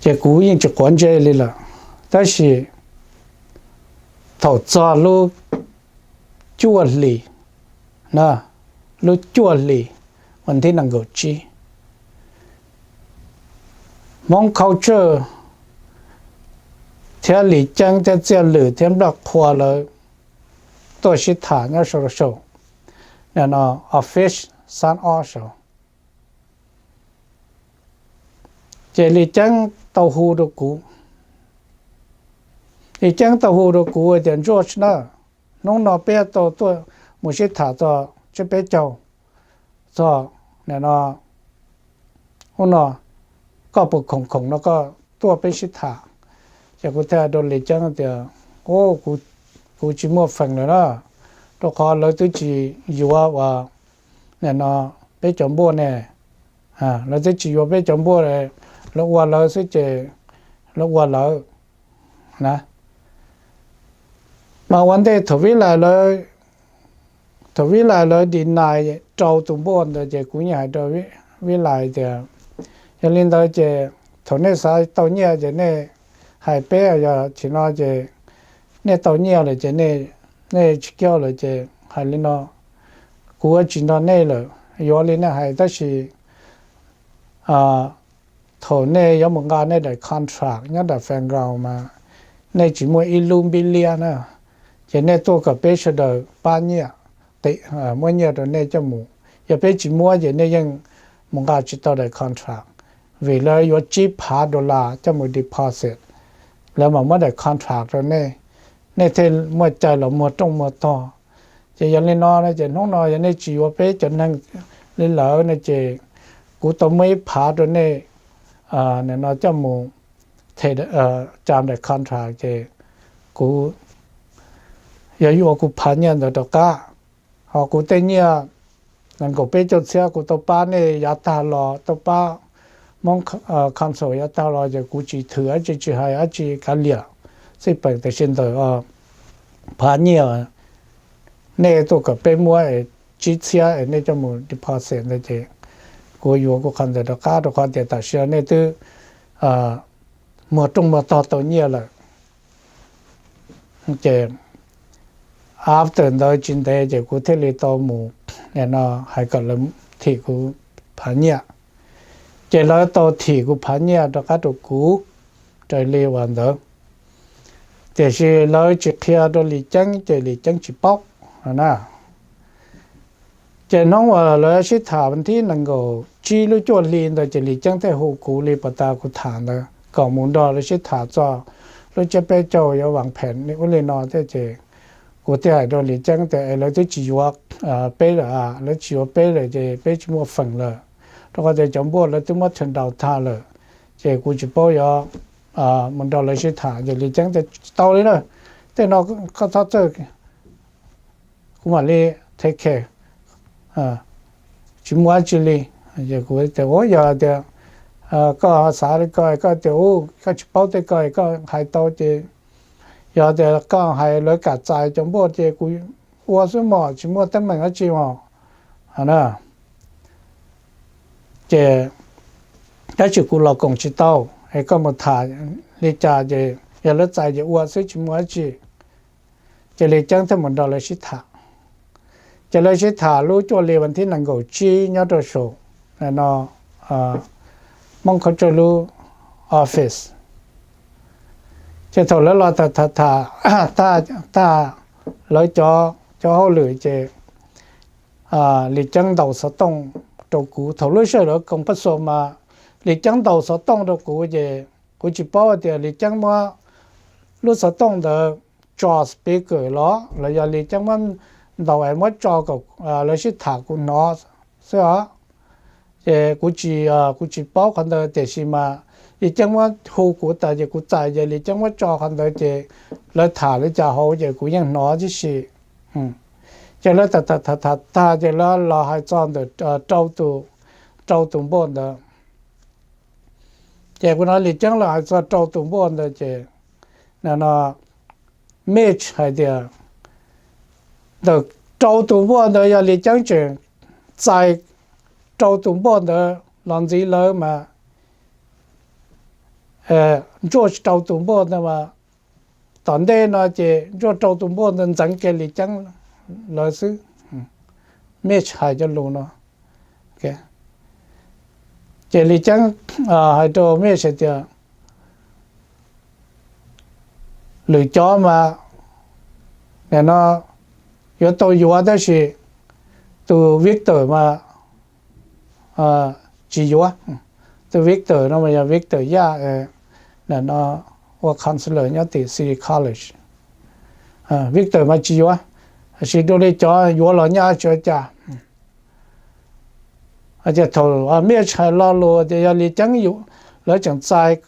Ces kuv yeej tsis quav ntsej li lawm. Tab sis thaum txog lub cuaj hlis, lub cuaj hlis uas thib nees nkaum tsib, Hmoob Culture thiab Lis Ceeb thiab Txiaj Lwm thiab Nplaj Qhua lawv tuaj sib tham nyob saum, saum no office xab ob saud. Ces Lis Ceeb tau hu rau kuv, Lis Ceeb tau hu rau kuv tias, Ntsuag Sna, hnub no peb tau tuaj mus sib tham txog tsiab peb caug txog no, hnub no koj puas khoom khoom no koj tuaj peb sib tham? Ces kuv thiaj rau Lis Ceeb tias, Kuv tsis muaj feem lawm na, rau qhov lawv twb tsis yuav uas no peb cov npuaj ne, lawv twb tsis yuav peb cov npuaj, lawv ua lawv xwb ces lawv ua lawv na. Mas ua ntej thaum Vib Lais lawv, thaum Vib Lais lawv deny rau tus npuaj ntawd ces kuv yeej hais rau Vib Lais tias, Yog li ntawd ces thaum nej xav tau nyiaj ces nej hais peb, yog tsis no ces nej tau nyiaj lawm ces nej tsis kiag lawm ces hais li no, kuv tsis nrog nej lawm, yuav li nej hais, tab sis thaum nej yuav mus nqa nej daim contract nyob nram fairground mas nej tsis muaj ib lub npib liab na, ces nej tuaj kom peb sawv daws pab nyiaj, muab nyiaj rau nej coj mus. Yog peb tsis muab ces nej yeej mus nqa tsis tau daim contract, vim lawv yuav tsib phav dollar coj mus deposit, lawv mam muab daim contract rau nej, nej thiaj muaj cai los muag rooj muag tog. Ces yog li no ces hnub no yog nej tsis yuav peb cov neeg li lawm no ces kuv tau muab ib phav rau nej no coj mus them, cam daim contract ces kuv yog yuav kuv phav nyiaj ntawd rov qab. Ho kuv tej nyiaj nees nkaum peb caug txhiab kuv tau pab nej yav tag los, tau pab Hmoob Council yav tag los ces kuv tsis thwm dab tsi, tsis hais dab tsi, kav liam xij peem, tiam sis ntawm phav nyiaj nej tuaj kom peb muab tsib txhiab es nej coj mus deposit ntawd ces kuv yuav kuv qhov ntawd rov qab, rau qhov tias tam sim no nej twb muag rooj muag tog tau nyiaj lawm. Ces after ntawd tsis ntev ces kuv thiaj li tau mus no hais kom lawv thim kuv phav nyiaj. Ces lawv tau thim kuv phav nyiaj rov qab rau kuv raws li uas ntawd, tiam sis lawv tsis qhia rau Lis Ceeb ces Lis Ceeb tsis paub na. Ces hnub uas lawv sib tham vas thib nees nkaum tsib lub cuaj hli ntawd ces Lis Ceeb thiaj hu kuv li puas tas kuv tham ntawd kom mus nrog lawv sib tham txog lub tsiab peb caug yuav vas phem ub li no thiab ces kuv thiaj hais rau Lis Ceeb tias, Es lawv twb tsis yuav peb lawm, lawv tsis yuav peb lawm ces peb tsis muaj feem lawm, rau qhov tias cov npuaj lawv twb muab turn down tag lawm, ces kuv tsis paub yuav mus nrog lawv sib tham. Ces Lis Ceeb tias, Tsis tau li na, tej no koj txhob txhawj, kuv mam li take care, tsis muaj dab tsi li. Kuv tias, Ua yog tias koj xav li ko, koj tias koj tsis paub tej ko koj hais tau ces yog tias koj hais lawv kam txais cov npuaj ces kuv ua xwb mog, tsis muaj teeb meem dab tsi mog na. Ces tab sis kuv los koom tsis tau, es koj mus tham li cas ces yog lawv txais ces ua xwb tsis muaj dab tsi. Ces Lis Ceeb thiaj mus nrog lawv sib tham. Ces lawv sib tham lub cuaj hli vas thib nees nkaum tsib nyob rau saum no Hmoob Culture lub office. Ces thaum lawv los tham tham tham tag, lawv cov hauj lwm ces Lis Ceeb ntaus xov tooj rau kuv. Thaum lub sij hawm lawv koom paj xua mas Lis Ceeb ntaus xov tooj rau kuv ces kuv tsis paub tias Lis Ceeb muab lub xov tooj ntawd tso speaker los los yog Lis Ceeb muab ntaus es muab tso kom lawv sib tham kuv hnov xwb os. Ces kuv tsis, kuv tsis paub qhov ntawd, tiam sis mas Lis Ceeb muab hu kuv tas ces kuv txais ces Lis Ceeb muab tso qhov ntawd ces lawv tham li cas hauv ces kuv yeej hnov tib si. Ces lawv tham tham tham tag ces lawv los hais txog ntawm rau tus npuaj ntawd. Ces kuv hnov Lis Ceeb los hais txog rau tus npuaj ntawd ces no Mitch hais tias ntawm rau tus npuaj ntawd yog Lis Ceeb tseem txais rau tus npuaj ntawd los ntxiv lawv mas Ntsuaj rau tus npuaj ntawd mas, tom ntej no ces Ntsuaj rau tus npuaj ntawd ntxeev kiag Lis Ceeb lawv xwb. Mej hais cov lus no, ces Lis Ceeb hais rau Mej hais tias, lwm cov mas nim no yuav tau yuav tab sis tus Victor mas tsis yuav. Tus Victor no mas yog Victor Yaj, nim no ua counselor nyob tim City College. Victor mas tsis yuav, tab sis dua li cov yuav los nyaj tsis ua cas. Ces thaum Mej hais lo lus tias yog Lis Ceeb, lawv tseem txais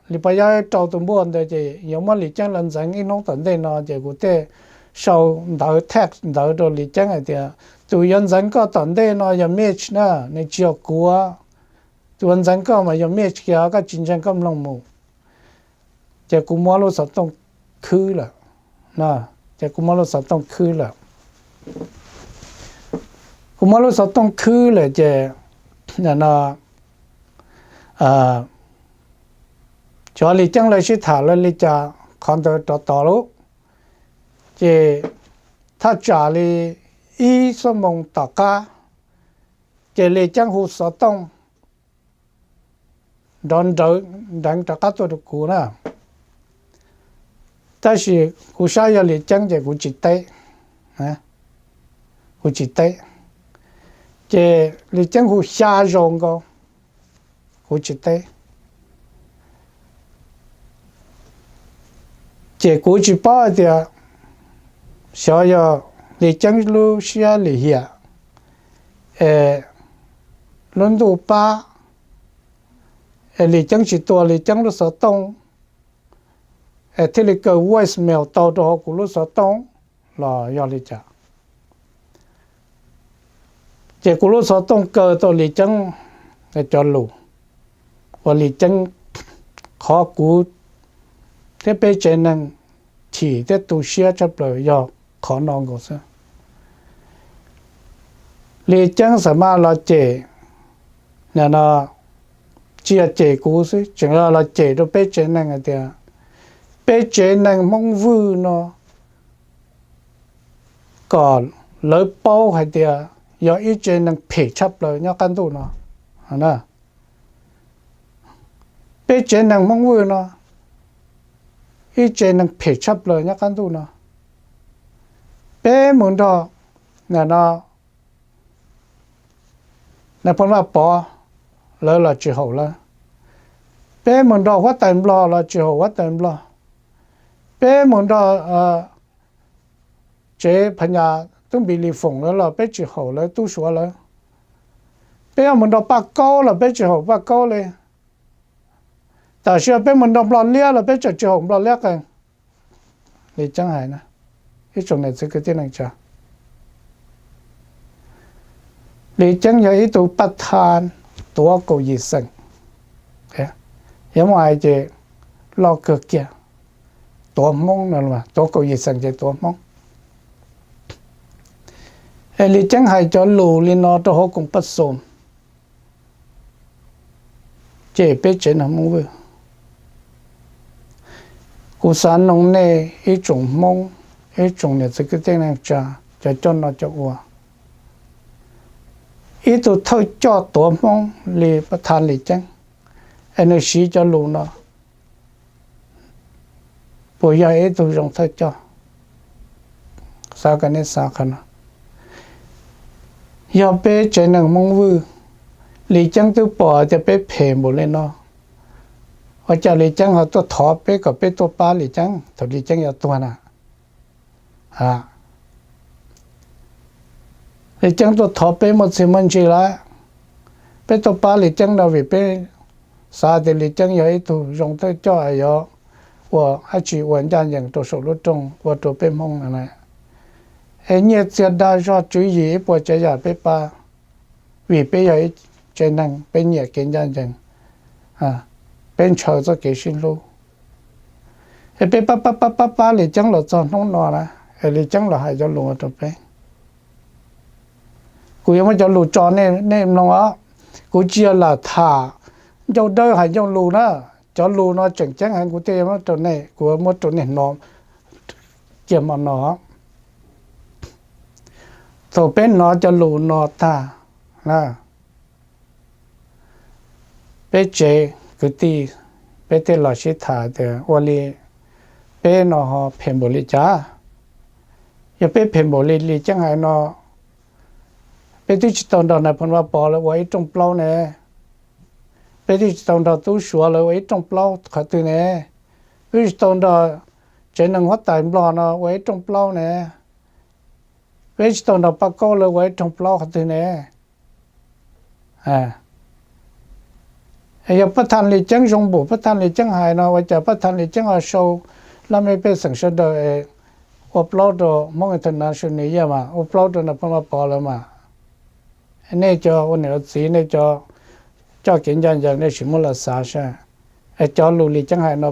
Lis Pov Yaj rau tus npuaj ntawd ces yuav muab Lis Ceeb lawv ntxeev ib hnub tom ntej no ces kuv thiaj sau ntawv text ntawd rau Lis Ceeb hais tias tus yuav ntxeev koj tom ntej no yog Mej na, nws tsis yog kuv. Tus yuav ntxeev koj mas yog Mej kiag, koj tsis ntseeg koj mloog mus. Ces kuv muab lub xov tooj khwb lawm. Ces kuv muab lub xov tooj khwb lawm. Kuv muab lub xov tooj khwb lawm ces no cov Lis Ceeb lawv sib tham lawv li cas qhov ntawd rov tod lauj. Ces thaj tsam li ib xuab moos tom qab ces Lis Ceeb hu xov tooj nrov nreev rov qab tuaj rau kuv na. Tab sis kuv saib yog Lis Ceeb ces kuv tsis teb, kuv tsis teb. Ces Lis Ceeb hu xya zaus nkaus, kuv tsis teb. Ces kuv tsis paub hais tias xyov yog Lis Ceeb lub siab lim hiam es lub ntuj pab es Lis Ceeb tsis tua Lis Ceeb lub xov tooj es thiaj li kaw voicemail tau rau hauv kuv lub xov tooj los yog li cas. Ces kuv lub xov tooj kaw tau Lis Ceeb cov lus uas Lis Ceeb, qhov kuv thiab peb tsev neeg chim thiab tu siab tshaj plaws yog qhov no nkaus xwb. Lis Ceeb xav mas los cem, no tsis yog cem kuv xwb, tseem yog los cem rau peb tsev neeg hais tias peb tsev neeg Hmoob Vwj no kom lawv paub hais tias yog ib tsev neeg phem tshaj plaws nyob qab ntuj no. Peb tsev neeg Hmoob Vwj no ib tsev neeg phem tshaj plaws nyob qab ntuj no. Peb mus nrog no Nais Phoo Vaj Pov lawv los tsis haum lawv. Peb mus nrog huab tais Nplog los tsis haum huab tais Nplog. Peb mus nrog tsev phas nyas Tub Npis Lis Foom lawv los peb tsis haum lawv tub Suav lawv. Peb yuav mus nrog Paj Kaub los peb tsis haum Paj Kaub li. Tam sim no peb mus nrog Nplog Liab los peb tseem tsis haum Nplog Liab qees. Lis Ceeb hais na, ib tsoom niam txiv kwv tij neej tsa, Lis Ceeb yog ib tug paj thas tuav kaum yim xeem, yuav muaj hais ces loj kawg kiag, tuav Hmoob no, tuav kaum yim xeem ces tuav Hmoob. Es Lis Ceeb hais cov lus li no rau hauv koom paj xoom, ces peb tsev neeg Hmoob Vwj, kuv xav noog nej ib tsoom Hmoob, ib tsoom niam txiv kwv tij neej tsa, cov coj noj coj ua, ib tug thawj coj tuav Hmoob li paj thas Lis Ceeb, es nws siv cov lus no puas yog ib tug zoo thawj coj? Xav kom nej xav qhov no. Yog peb tsev neeg Hmoob Vwj, Lis Ceeb twb pom tias peb phem npaum li no, ua cas Lis Ceeb ho tuaj thov peb kom peb tuaj pab Lis Ceeb thaum Lis Ceeb yuav tuag na? Lis Ceeb tuaj thov peb muaj txiaj muaj ntsig lawm, peb tuaj pab Lis Ceeb no vim peb xav tias Lis Ceeb yog ib tug zoo thawj coj yuav ua dab tsi ua ncaj ncees rau saum lub rooj ua rau peb Hmoob no. Es nyiaj txiag dag zog tswv yim ib puas tsav yam peb pab, vim peb yog ib tsev neeg peb nyiam kev ncaj ncees, peb ntshaw txoj kev sib hlub. Es peb pab pab pab pab pab Lis Ceeb los txog hnub no na, es Lis Ceeb los hais cov lus rau peb. Kuv yuav muab cov lus tso nej mloog os. Kuv tsis yog lam tham ncauj dawb hais ncauj lus na. Cov lus no tseem ceeb heev, kuv thiaj muab rau nej, kuv muab rau nej hnov kiag hmo no. Thaum peb hnov cov lus no tag, peb tsev kwv tij, peb thiaj los sib tham tias ua li peb no ho phem npaum li cas? Yog peb phem npaum li Lis Ceeb hais no, peb twb tsis tau nrog Nais Phoo Vaj Pov lawv ua ib rooj plaub ne, peb twb tsis tau nrog tub Suav lawv ua ib rooj plaub qhov twg ne, peb tsis tau nrog tsev neeg huab tais Nplog no ua ib rooj plaub ne, peb tsis tau nrog Paj Kaub lawv ua ib rooj plaub qhov twg ne. Yog Paj Thaj Lis Ceeb zoo npaum Paj Thaj Lis Ceeb hais no, ua cas Paj Thaj Lis Ceeb ho sau laj mej pej xeem sawv daws es ua plaub rau Hmoob International Year mas, ua plaub rau Nais Phoo Vaj Pov lawv mas? Nej cov ua niam ua txiv, nej cov coj kev ncaj ncees nej sim muab los xav saib, es cov lus Lis Ceeb hais no,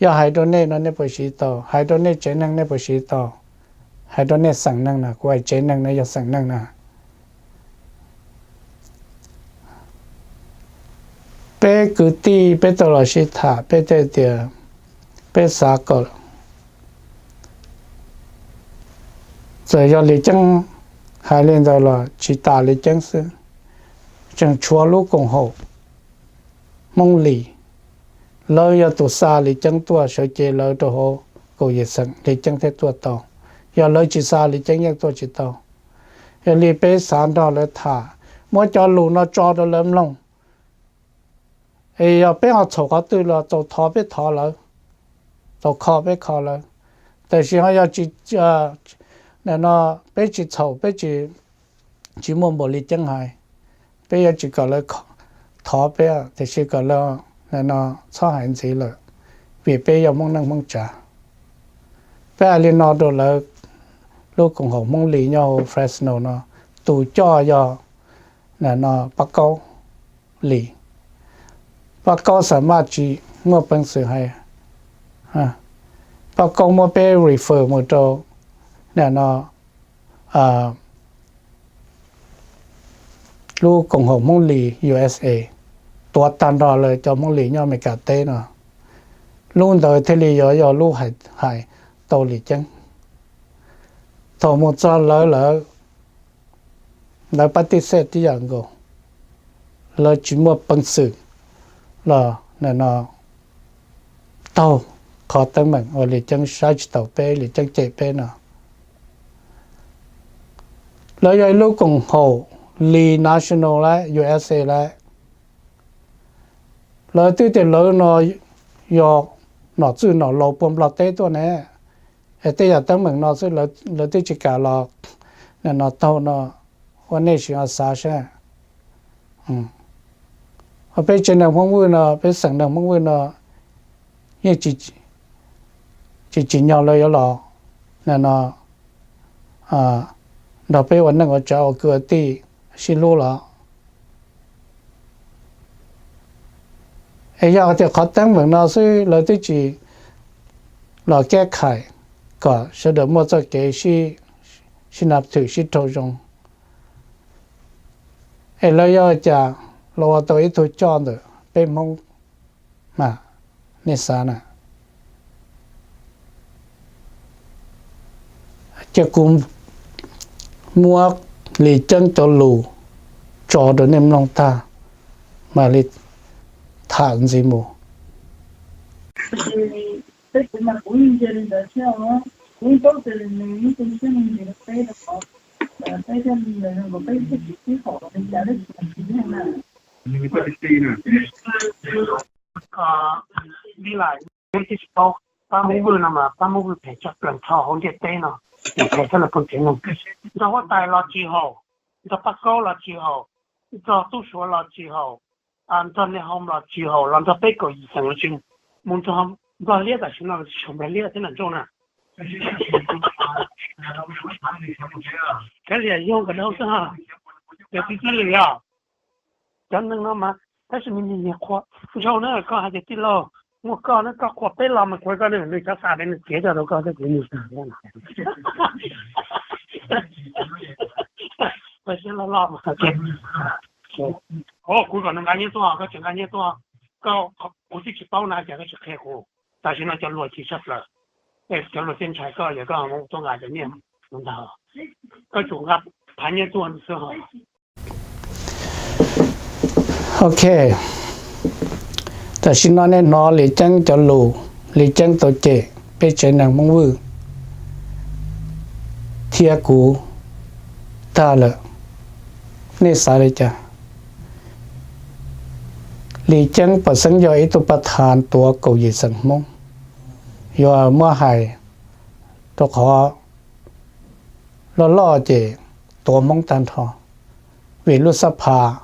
yog hais rau nej no nej puas siv tau? Hais rau nej tsev neeg nej puas siv tau? Hais rau nej xeem neeg na, kuv hais tsev neeg no yog xeem neeg na. Peb kwv tij peb tau los sib tham, peb thiaj tias peb xav kom txawm yog Lis Ceeb hais li ntawd los tsis tas Lis Ceeb xwb, tseem tshuav lub koom haum Hmoob Lis, lawv yog tus xa Lis Ceeb tuaj sawv cev lawv rau hauv kaum yim xeem, Lis Ceeb thiaj tuaj tau. Yog lawv tsis xa Lis Ceeb yeej tuaj tsis tau. Yog li peb xav nrog lawv tham, muab cov lus no tso rau lawv mloog. Es yog peb ho txhaum qhov twg los txaus thov peb thov lawv, txaus kho peb kho lawv. Tab sis ho yog tsis, no peb tsis txhaum, peb tsis muaj npaum Lis Ceeb hais, peb yuav tsis kom lawv thov peb, tiam sis kom lawv no txhob hais ntxiv lawm, vim peb yog Hmoob neej Hmoob tsav. Peb hais li no rau lawv, lub koom haum Hmoob Lis nyob hauv Fresno no, tus coj yog no Paj Kaub Lis. Paj Kaub xa maj tsis muaj peev xwm hais, Paj Kaub muab peb refer mus rau no lub koom haum Hmoob Lis U S A, tuav tag nrho lawv cov Hmoob Lis nyob Amelikas teb no. Lub ntawd thiaj li yuav yog lub hais tau Lis Ceeb. Thaum mus txog lawv lawv, lawv pab tib xej tib yam nkaus, lawv tsis muaj peev xwm los no taug qhov teeb meem uas Lis Ceeb saib tsis taus peb, Lis Ceeb cem peb no. Lawv yog ib lub koom haum Lis National lawm, U S A lawm. Lawv twb tias lawv no yog nom txwj nom laus puag Nplog teb tuaj ne, es tej yam teeb meem no xwb lawv twb tsis kam los no taug no, ua nej sim ho xav saib. Peb tsev neeg Hmoob Vwj no, peb xeem neeg Hmoob Vwj no yeej tsis tsim nyog lawv yuav los no nrog peb ua neej ua tsav ua kwv ua tij sib hlub los? Es yog tias qhov teeb meem no xwb lawv twb tsis los keb khais kom sawv daws muaj txoj kev sib na thwm sib raug zoo, es lawv yuav cas los ua tau ib tug coj ntawm peb Hmoob mas? Nej xav na. Ces kuv muab Lis Ceeb cov lus tso rau nej mloog tag mam li tham ntxiv mus. Pab Hmoob Vwj no mas Pab Hmoob Vwj phem tshaj plaws nrho hauv ntiaj teb no, phem tshaj lawv pug tsev neeg. Nrog huab tais los tsis haum, nrog Paj Kaub los tsis haum, nrog tub Suav los tsis haum, nrog Lis Hoos los tsis haum, los nrog peb kaum yim xeem los tsis, mus nrog Nplog liab tam sim no los tsis haum Nplog liab thiab na Ntsooj na. Kav liam yug nkawd dhau xwb ha. Cov txiv txij li os, cov neeg no mas tab sis me niag niag qhua ntshau na, koj hais tias tij laug, muaj koj na, koj qhua peb los mas kuv koj ne, nws cov xa ne nws txiav coj rau koj thiab kuv mus tag. Koj siab loj loj mas. Kuv kom nws nqa nyiaj tuaj, koj tsis nqa nyiaj tuaj, koj, kuv twb tsis paub na, cas koj tsis qhia kuv? Tam sim no cov luag chim tshaj plaws, cov luag thiaj ntshai koj, yog koj ho tuaj nqa cov nyiaj ntag, koj tsum nqa phav nyiaj tuaj xwb. Ok, tam sim no nej hnov Lis Ceeb cov lus, Lis Ceeb tau cem peb tsev neeg Hmoob Vwj thiab kuv tag lawm, nej xav li cas? Lis Ceeb pom xeeb yog ib tug paj thas tuav kaum yim xeem Hmoob, yuav muab hais rau qhov loj loj ces tuav Hmoob tag nrho, vim lub xab phas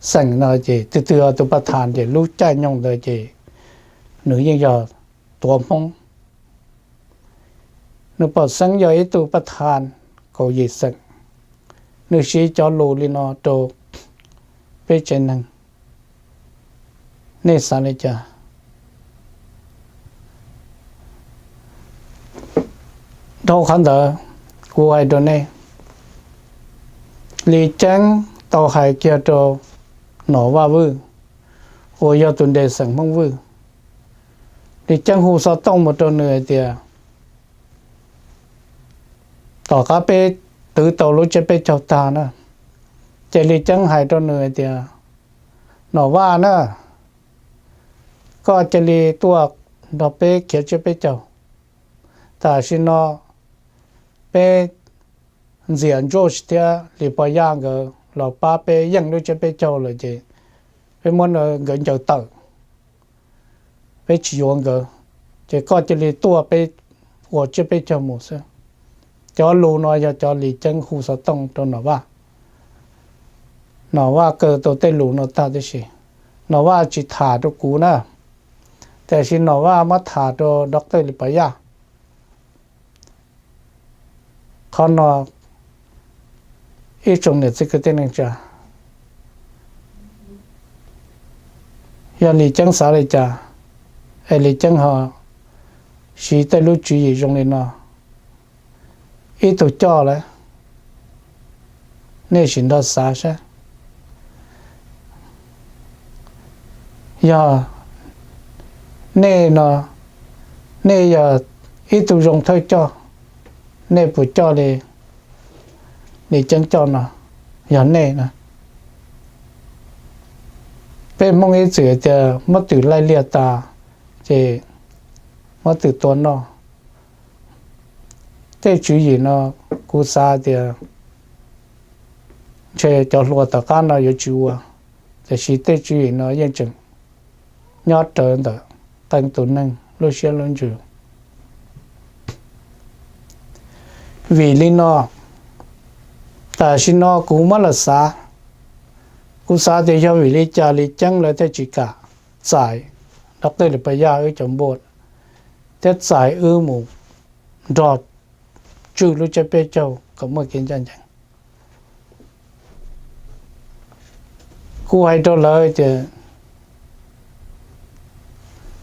xeem no ces twg twg yog tus paj thas ces lub caij nyoog ntawd ces nws yeej yog tuav Hmoob. Nws pom xeeb yog ib tug paj thas kaum yim xeem, nws siv cov lus li no rau peb tsev neeg, nej xav li cas? Dhau qhov ntawd, kuv hais rau nej, Lis Ceeb tau hais kiag rau Nom Vaj Vwj uas yog tus nres xeem Hmoob Vwj. Lis Ceeb hu xov tooj mus rau nws hais tias, tom qab peb twv tau lub tsiab peb caug tag na, ces Lis Ceeb hais rau nws hais tias, Nom Vaj na, koj cia li tuaj nrog peb khiav tsiab peb caug. Tam sim no peb ntxias Ntsuj thiab Lis Pov Yaj nkawd los pab peb yeej lub tsiab peb caug lawm ces peb muab nkawd ncaws tawm, peb tsis yuav nkawd, ces koj cia li tuaj peb ua tsiab peb caug mus xwb. Cov lus no yog cov Lis Ceeb hu xov tooj rau Nom Vaj. Nom Vaj kawm tau tej lus no tag tib si, Nom Vaj tsis tham rau kuv na, tiam sis Nom Vaj muab tham rau Doctor Lis Pov Yaj. Qhov no ib tsoom niam txiv kwv tij neej tsa, yog Lis Ceeb xav li cas es Lis Ceeb ho siv tej lub tswv yim zoo li no, ib tug coj lawm, nej sim nrog xav saib. Yog nej no, nej yog ib tug zoo thawj coj, nej puas coj li Lis Ceeb coj no? Yog nej na, peb Hmoob ib txwm tias muab twm laij liaj tas ces muab twm tua noj. Tej tswv yim no kuv xav tias ntshe cov hluas tom qab no yuav tsis ua, tiam sis tej tswv yim no yeej tseem nyob rawv ntawm qee tus neeg lub siab lub ntsws. Vim li no, tam sim no kuv muab los xav, kuv xav tias yog vim li cas Lis Ceeb lawv thiaj tsis kam txais Doctor Lis Pov Yaj wb cov npua thiab txais wb mus nrog tswj lub tsiab peb caug kom muaj kev ncaj ncees. Kuv hais rau lawv tias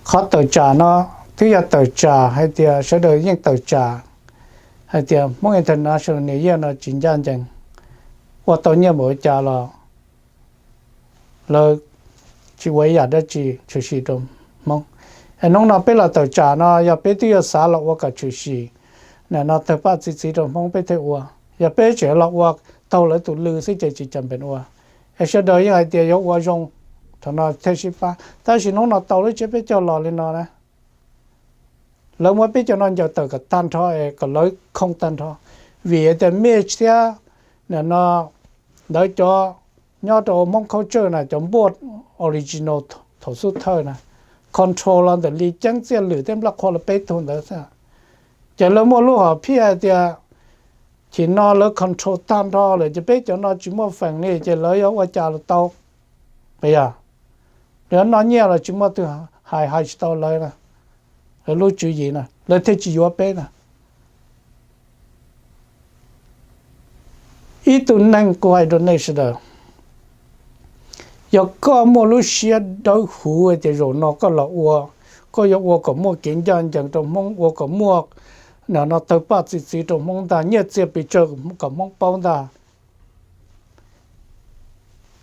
qhov tawm tsam no twb yog tawm tsam hais tias sawv daws yeej tawm tsam hais tias Hmoob International New Year no tsis ncaj ncees, ua tau nyiaj npaum li cas los lawv tsis ua ib yam dab tsi tshwm sim rau Hmoob. Es hnub no peb los tawm tsam no yog peb twb yuav xav los ua kom tshwm sim, nim no tawg paj txi txiv rau Hmoob peb thiaj ua. Yog peb tseem los ua taug lawv tus lw xwb ces tsis cam pem ua. Es sawv daws yeej hais tias yuav ua zoo, thaum no thiaj sib pab. Tab sis hnub no tau lub tsiab peb caug los li no na, lawv muab peb cov no ncaws tawm kom tag nrho es kom lawv khoo tag nrho. Vim tias Mej thiab nim no ntawd cov nyob rau Hmoob Culture na, cov npuaj original thaum xub thawj na, control los ntawm Lis Ceeb, Txiaj Lwm thiab Nplaj Qhua los peb tug ntawd xwb. Ces lawv muaj lub hom phiaj hais tias chim no lawv control tag nrho lawm ces peb cov no tsis muaj feem li ces lawv yuav ua cas los tau. Yog lawv noj nyiaj los tsis muaj twg hais, hais tsis tau lawv na, lawv lub tswv yim na lawv thiaj tsis yuav peb na. Ib tug neeg, kuv hais rau nej sawv daws, yog koj muaj lub siab dawb huv tias zaum no koj los ua, koj yuav ua kom muaj kev ncaj ncees rau Hmoob, ua kom muaj nim no tawg paj txi txiv rau Hmoob ntag, nyiaj txiag pes tsawg kom Hmoob paub ntag.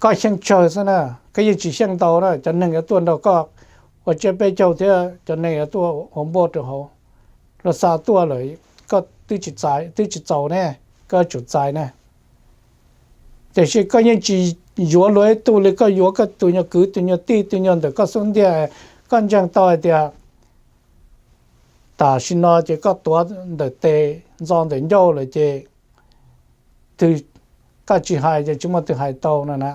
koj xyeej tsawg xwb na, koj yeej tsis xyeej ntau na, cov neeg yuav tuaj nrog koj ua tsiab peb caug thiab cov neeg yuav tuaj ua npauj rau hauv, los xa tuaj lawm koj twb tsis txaus ne, koj yuav tsum txais ne. Tiam sis koj yeej tsis yuav luag ib tug li, koj yuav koj tus nyuag kwv tus nyuag tij tus nyuag ntawm koj xub ntiag, koj ntseeg tau hais tias tam sim no ces koj tuav ntawm tes ntxo ntawm ncauj lawm ces twg koj tsis hais ces tsis muaj twg hais tau no na.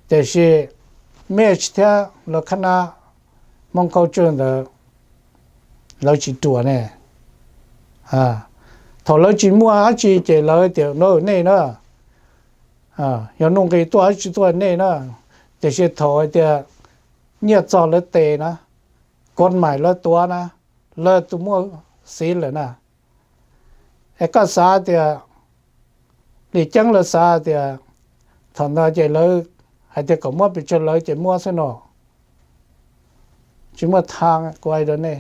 Tiam sis Mitch thiab lawv khab nab Hmoob culture ntawd lawv tsis ruam ne. Thaum lawv tsis muaj dab tsi ces lawv tias nej na, yog nuj nqis tuaj dab tsi tuaj nej na. Tiam sis thaum hais tias nyiaj txog lawv tes na, kod mais lawv tuav na, lawv tus muaj xiv lawm na. Es koj xav tias, Lis Ceeb lawv xav tias thaum ntawd ces lawv hais tias kom muab pes tsawg lawv ces muab xwb no. Tsis muaj tha kuv hais rau nej.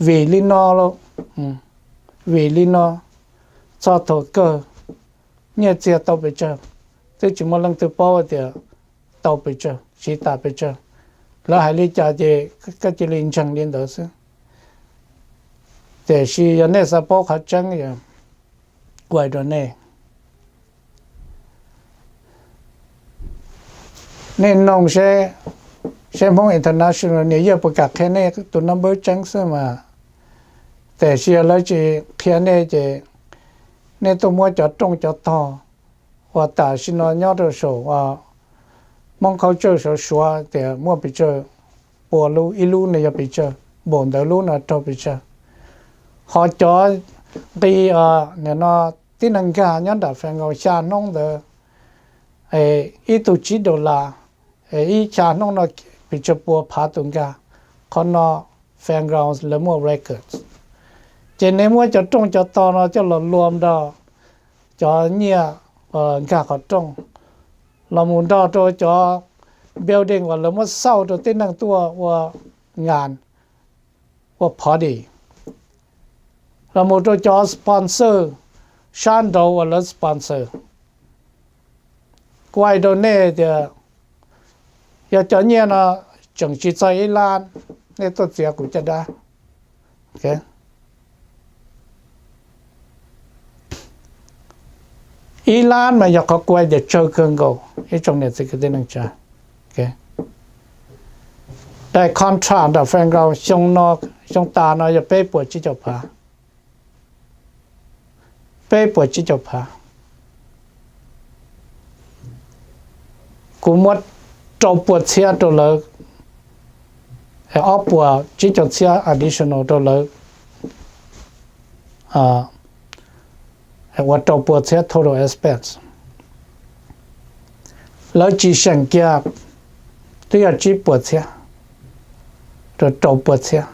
Vim li no lauj, vim li no txog thaum kawg nyiaj txiag tau pes tsawg, twb tsis muaj leej twg paub tias tau pes tsawg, siv tas pes tsawg. Lawv hais li cas ces koj cia li ntseeg li ntawd xwb. Tiam sis yog nej xav paub qhov tseeb, kuv hais rau nej, nej noog seb, seb Hmoob International New Year puas kam qhia nej tus number tseeb xwb mas. Tiam sis yog lawv tsis qhia nej ces nej tuaj muab cov rooj cov tog uas tam sim no nyob rau saum Hmoob culture saum Suav tias muaj pes tsawg, pua lub ib lub no yog pes tsawg, npaum ntawd lub no raug pes tsawg. Ho cov nqi, nim no tib neeg nkag nyob nram Fairground xya hnub ntawd, ib tug tsib dollar, ib xya hnub no pes tsawg pua phav tus nkag. Qhov no Fairground lawv muaj records. Ces nej muab cov rooj cov tog no coj los luam nrog cov nyiaj nkag qhov rooj los mus nrog rau cov building uas lawv muab xauj rau tib neeg tuaj ua ngas, ua party, los mus rau cov sponsor sab nraud uas lawv sponsor. Kuv hais rau nej tias yog cov nyiaj no tseem tsis txog ib lab, nej tuaj txiav kuv caj dab. Ib lab mas yog qhov kuv hais tias tsawg kawg nkaus ib tsoom niam txiv kwv tij neej tsa. Daim contract nram Fairground xyoo no, xyoo tas no yog peb puas tsib caug phav. Peb puas tsib caug phav. Kuv muab rau puas txhiab rau lawv, ob puas tsib caug txhiab additional rau lawv, ua rau puas txhiab total expense. Lawv tsis seem kiag twb yog tsib puas txhiab rau rau puas txhiab.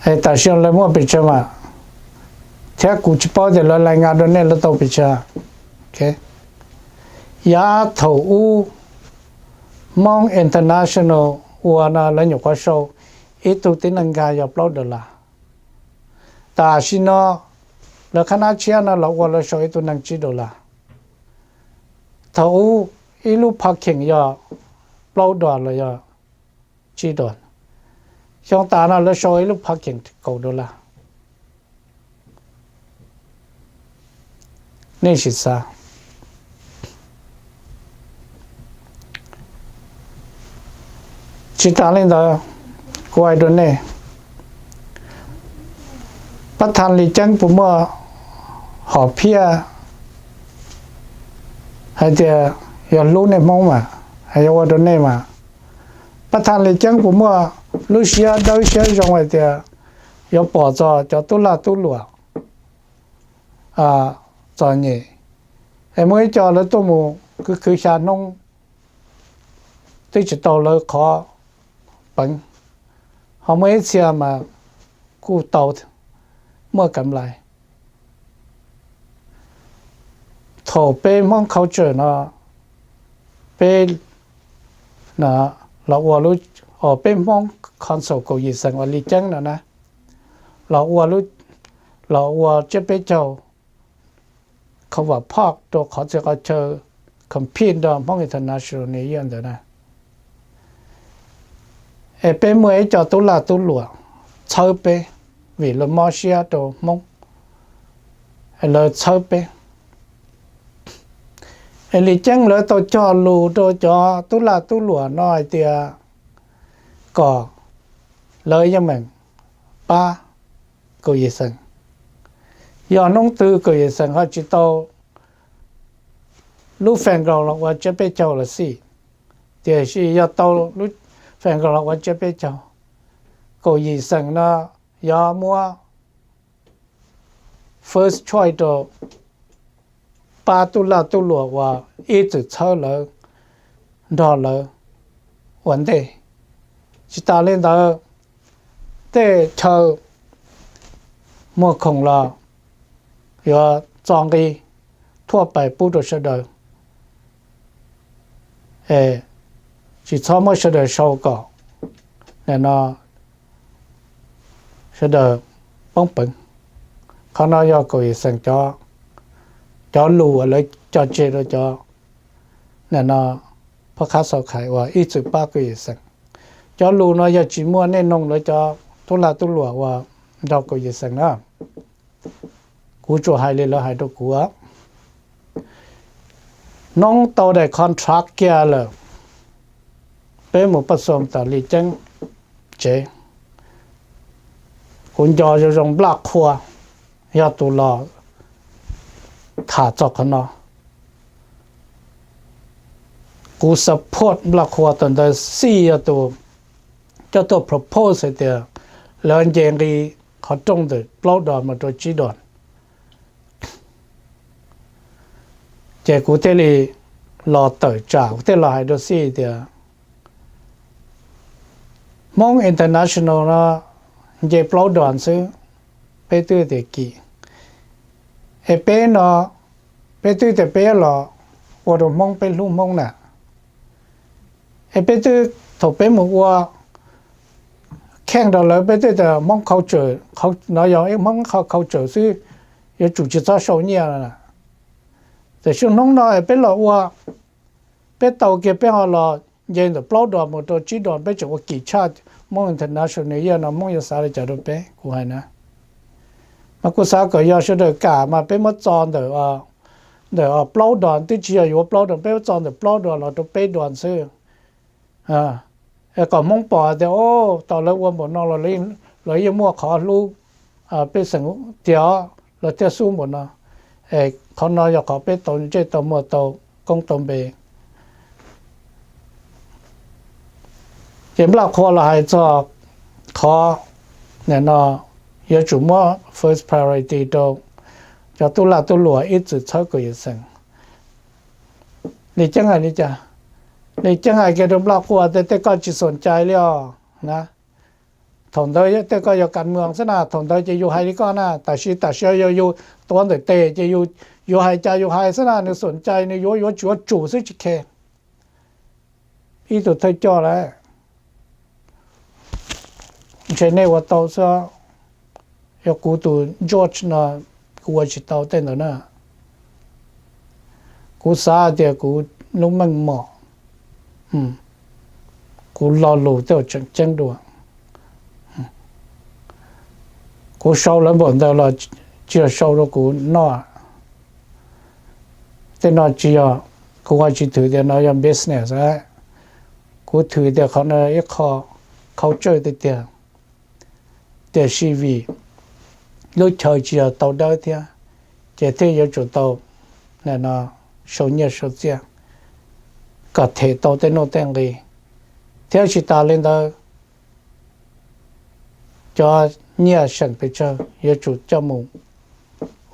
Es tam sim lawv muaj pes tsawg mas, thiab kuv tsis paub tias lawv lais ngas rau nej lawv tau pes tsawg. Yav thaum ub Hmoob International ua no lawv nyuam qhuav sau ib tug tib neeg nkag yog plaub dollar. Tam sim no lawv qhab nab tshiab no los ua lawv sau ib tug neeg tsib dollar. Thaum ub ib lub parking yog plaub dollar los yog tsib dollar. Xyoo tas no lawv sau ib lub parking kaum dollar. Nej sim xav. Tsis tas li ntawd, kuv hais rau nej, pab thas Lis Ceeb puas muaj hom phiaj hais tias yog hlub nej Hmoob mas, yog ua rau nej mas, pab thas Lis Ceeb puas muaj lub siab dawb siab zoo hais tias yuav pom txog cov tub lag tub luam txom nyem, es muaj ib co lawv tuaj mus khwv khwv xya hnub twb tsis tau lawv qhov peev, ho muaj ib txhia mas kuj tau muaj kam lais. Thaum peb Hmoob culture no, peb los ua, peb Hmoob council kaum yim xeem uas Lis Ceeb no na, los ua lub, los ua tsiab peb caug cover park rau qhov txhia qhov chaw compete nrog Hmoob International New Year ntawd na. Es peb muaj ib co tub lag tub luam txhawb peb, vim lawv mob siab rau Hmoob, lawv txhawb peb. Es Lis Ceeb lawv tau cog lus rau cov tub lag tub luam no hais tias kom lawv yeej meem pab Kaum Yim Xeem. Yog hnub twg Kaum Yim Xeem ho tsis tau lub fairground los ua tsiab peb caug los xij, tiam sis yog tau lub fairground los ua tsiab peb caug, Kaum Yim Xeem no yuav muab first choice rau pab tub lag tub luam uas ib txwm txhawb lawv, nrog lawv ua ntej. Tsis tas li ntawd, tej chaw muag khoom los yuav txo nqi thuaj pais pub rau sawv daws, es tsis txhob muab sawv daws sau kom nim no sawv daws poob peev. Qhov no yog Kaum Yim Xeem cov lus uas lawv cog tseg rau cov nim no phob qhab xau khais uas ib txwm pab Kaum Yim Xeem. Cov lus no yog tsis muaj nej noog lawv cov tub lag tub luam uas nrog Kaum Yim Xeem na. Kuv tsuas hais li lawv hais rau kuv. Hnub tau daim contract kiag lawm, peb mus paj xoo tom Lis Ceeb tsev. Kuv nco zoo zoo Nplaj Qhua yog tus los tham txog qhov no. Kuv support Nplaj Qhua, thaum ntawd Xij yog tus coj tuaj propose hais tias lawv nce nqi qhov rooj ntawm plaub dos mus rau tsib dos. Ces kuv thiaj li los tawm tsam, kuv thiaj los hais rau Xij tias Hmoob International no nce plaub dos xwb, peb twb tias kim. Es peb no, peb twb tias peb los ua rau Hmoob, peb hlub Hmoob na. Es peb twb, thaum peb mus ua kheej rau lawv, peb twb tias Hmoob culture, no yog Hmoob qhov culture xwb, yuav tsum tsis txhob sau nyiaj. Tiam sis hnub no peb los ua, peb tau kiag peb ho los nce ntawm plaub dos mus rau tsib dos, peb tseem ua kim tshaj Hmoob International Year no, Hmoob yuav xav li cas rau peb, kuv hais na. Mas kuv xav kom yog sawv daws kam mas peb muab txo ntawm, ntawm plaub dos, twb tsis yog yuav plaub dos, peb muab txo ntawm plaub dos los rau peb dos xwb. Es kom Hmoob pom tias, o, tau lawv ua npaum no los lawv yeej muaj qhov hlub pej xeem tiag, lawv thiaj xub npaum no. Es qhov no yog qhov peb tau ntsej tau muag tau koob tau npe. Ces Nplaj Qhua los hais txog qhov nim no yuav tsum muab first priority rau cov tub lag tub luam ib txwm txhawb Kaum Yim Xeem. Lis Ceeb hais li cas? Lis Ceeb hais kiag rau Nplaj Qhua tias, tej koj tsis xom cai li os na. Thaum ntawd tej koj yog kas mwm xwb na, thaum ntawd ces yus hais li koj na, tab sis tam sim yog yus tuav ntawm tes ces yus hais cas yus hais xwb na, nws xom cai nws yuav yuav tsuav tsum xwb tsis khe. Ib tug thawj coj lawm, ntshe nej ua tau xwb, yog kuv tus George no kuv ua tsis tau tej ntawd na. Kuv xav tias kuv lub meej mom, kuv lo lus tej tseem ceeb dua. Kuv sau lawv npaum ntawd los tsis yog sau rau kuv noj. Tej no tsis yog, kuv ho tsis thwm tias no yog business. Kuv thwm tias qhov no ib qho culture tiag tiag, tiam sis vim lub chaw tsis yog tau dawb thiab, ces thiaj yuav tsum tau nim no sau nyiaj sau txiaj kom them tau tej nuj tej nqi. Thiab tsis tas li ntawd, cov nyiaj seem pes tsawg yuav tsum coj mus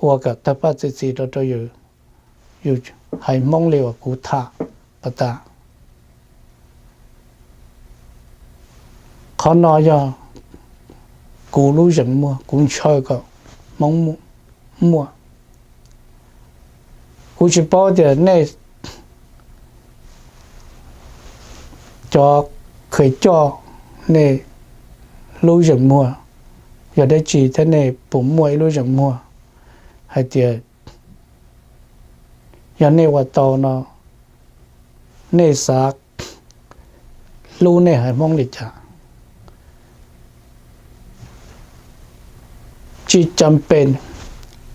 ua kom tawg paj txi txiv rau rau yus, yus haiv Hmoob li uas kuv tham pas tas. Qhov no yog kuv lub zeem muag, kuv ntshaw kom Hmoob muaj. Kuv tsis paub tias nej cov kheev coj nej lub zeem muag Yog dab tsi thiab nej puas muaj ib lub zeem muag hais tias yog nej ua tau no, nej xav hlub nej haiv Hmoob li cas? Tsis cam pes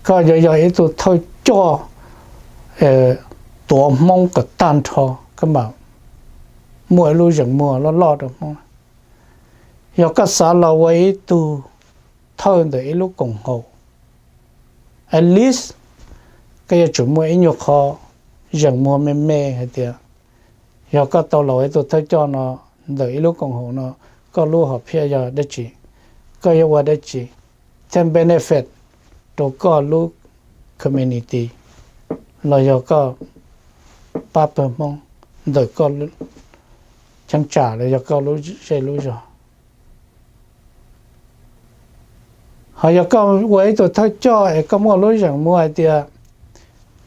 koj yuav yog ib tug thawj coj tuav Hmoob kom tag nrho, koj mam muaj ib lub zeem muag loj loj rau Hmoob. Yog koj xav los ua ib tug thawj ntawm ib lub koom haum, at least koj yuav tsum muaj ib nyuag qho zeem muag me me hais tias yog koj tau los ua ib tug thawj coj no ntawm ib lub koom haum no, koj lub hom phiaj yog dab tsi, koj yuav ua dab tsi thiaj benefit rau koj lub community, los yog koj pab pawg Hmoob ntawm koj cheeb tsam los yog koj lub zej lub zog. Ho yog koj ua ib tug thawj coj es koj muaj lub zeem muag hais tias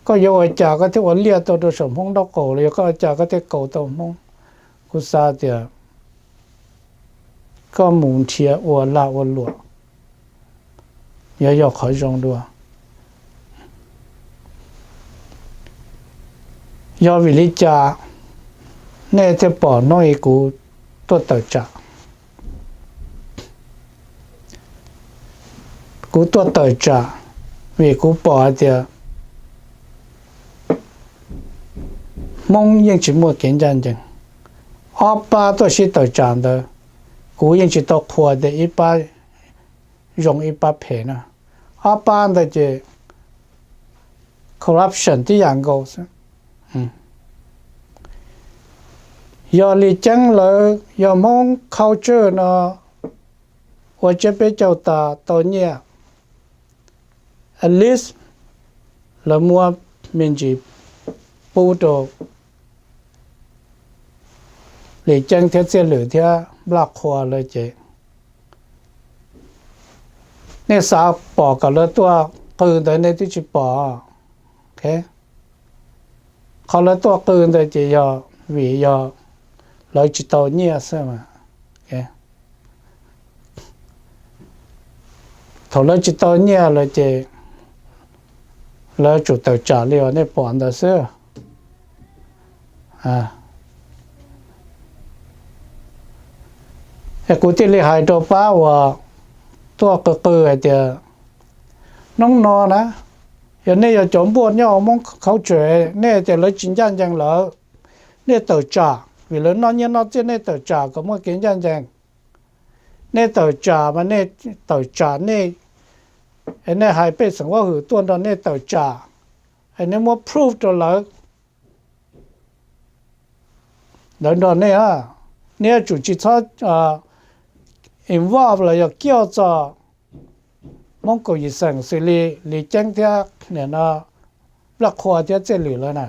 koj yuav ua cas koj thiaj ua liaj tau rau saum Hmoob nraub qaum los yog koj ua cas koj thiaj kaus tau Hmoob, kuv xav tias koj mus nrhiav ua lag ua luam yuav yog qhov zoo dua. Yog vim li cas nej thiaj pom hnub i kuv tuaj tawm tsam? Kuv tuaj tawm tsam vim kuv pom hais tias Hmoob yeej tsis muaj kev ncaj ncees. Ob pab tuaj sib tawm tsam ntawd, kuv yeej tsis tau qhuas tias ib pab zoo ib pab phem na. Ob pab ntawd ces corruption tib yam nkaus xwb. Yog Lis Ceeb lawv yog Hmoob culture no ua tsiab peb caug tas tau nyiaj, at least lawv muab me ntsis pub rau Lis Ceeb thiab Txiaj Lwm thiab Nplaj Qhua lawv ces nej xav pom kom lawv tuaj qw ntawd nej twb tsis pom. Qhov lawv tuaj qw ntawd ces yog vim yog lawv tsis tau nyiaj xwb mas. Thaum lawv tsis tau nyiaj lawm ces lawv tsum tawm tsam li uas nej pom ntawd xwb. Es kuv thiaj li hais rau pab uas tuaj qw qw hais tias, hnub no na, yog nej yog cov npuaj nyob Hmoob culture, nej tias lawv tsis ncaj ncees lawm, nej tawm tsam vim lawv noj nyiaj noj txiaj, nej tawm tsam kom muaj kev ncaj ncees. Nej tawm tsam mas nej tawm tsam nej, nej hais pej xeem huab hwm tuaj nrog nej tawm tsam, nej muab proof rau lawv, lawv nrog nej, nej yuav tsum tsis txhob involve los yog kiaj txog Hmoob kaum yim xeem xws li Lis Ceeb thiab Nplaj Qhua thiab Txiaj Lwm lawv na.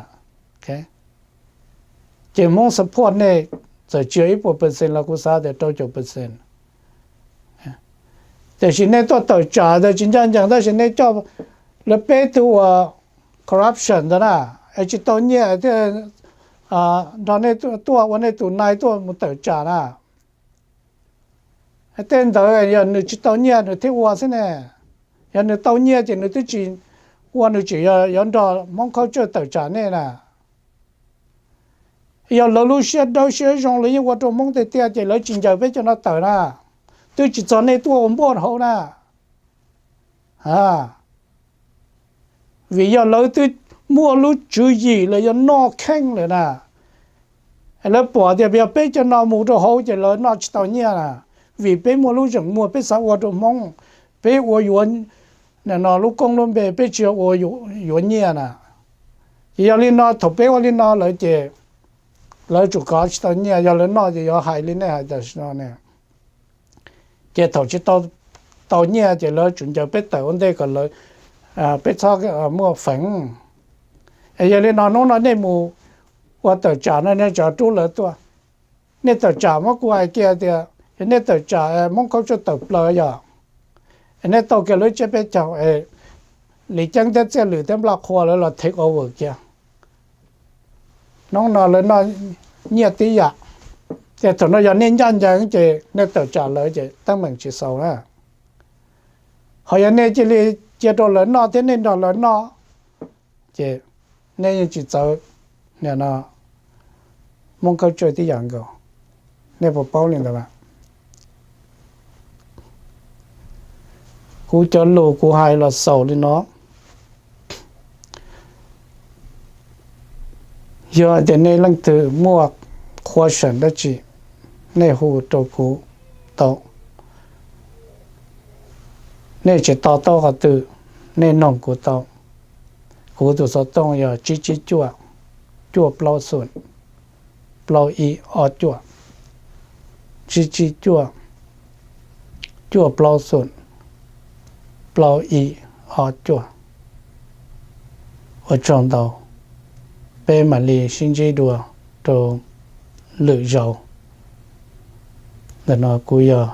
Ces Hmoob support nej txawm tsis yog ib puas percent los kuv xav tias rau caum percent. Tiam sis nej tuaj tawm tsam ntawd tsis ncaj ncees tab sis nej coj lawv peb tug uas corruption ntawd na, es tsis tau nyiaj thiaj nrog nej tuaj ua nej tus nai tuaj mus tawm tsam na. Tej ntawd yog nws tsis tau nyiaj nws thiaj ua xwb ne. Yog nws tau nyiaj ces nws twb tsis ua, nws tseem yuav nrog Hmoob culture tawm tsam nej na. Yog lawv lub siab dawb siab zoo lawv yeej ua rau Hmoob tiag tiag ces lawv tsis ncaws peb cov no tawm na. Twb tsis txog nej tuaj ua npuaj hauv na. Vim yog lawv twb muaj lub tswv yim lawv yuav noj kheej lawm na. Lawv pom tias yog peb cov no mus rau hauv ces lawv noj tsis tau nyiaj na. Vim peb muaj lub zeem muag peb xav ua rau Hmoob, peb ua yuav no lub koob lub npe, peb tsis ua yuav nyiaj na. Ces yog li no thaum peb ua li no lawm ces lawv tsum kov tsis tau nyiaj, yog lawv noj ces yuav hais li nej hais tam sim no ne. Ces thaum tsis tau nyiaj ces lawv tsum ncaws peb tawm ua ntej kom lawv, peb txhob muaj feev. Es yog li no hnub no nej mus ua tawm tsam no nej tso rub lawv tuaj. Nej tawm tsam muab kuv hais kiag tias yog nej tawm tsam Hmoob culture tawm plaws yog, es nej tau kiag lub tsiab peb caug es Lis Ceeb thiab Txiaj Lwm thiab Nplaj Qhua lawv los take over kiag. Hnub no lawv noj nyiaj tib yam, ces thaum no yog nej ncaj ncees ces nej tawm tsam lawv ces teeb meem tsis xaus na. Ho yog nej cia li cia rau lawv noj thiab nej nrog lawv noj, ces nej yeej tsis txawv no Moob Khawb Tsawj tib yam nkaus. Nej puas paub li ntawd? Kuv cov lus kuv hais los xaus li no. Yog tias nej leej twg muaj qhua seem dab tsi, nej hu rau kuv tau. Nej tsis to taub qhov twg, nej noog kuv tau. Kuv tus xov tooj yog tsib tsib cuaj, cuaj plaub xoom, plaub ib ob cuaj, tsib tsib cuaj, cuaj plaub xoom, plaub ib ob cuaj. Ua tsaug ntau, peb mam li sib ntsib dua rau lwm zaus. Ntawm no kuv yog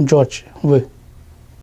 George Vwj.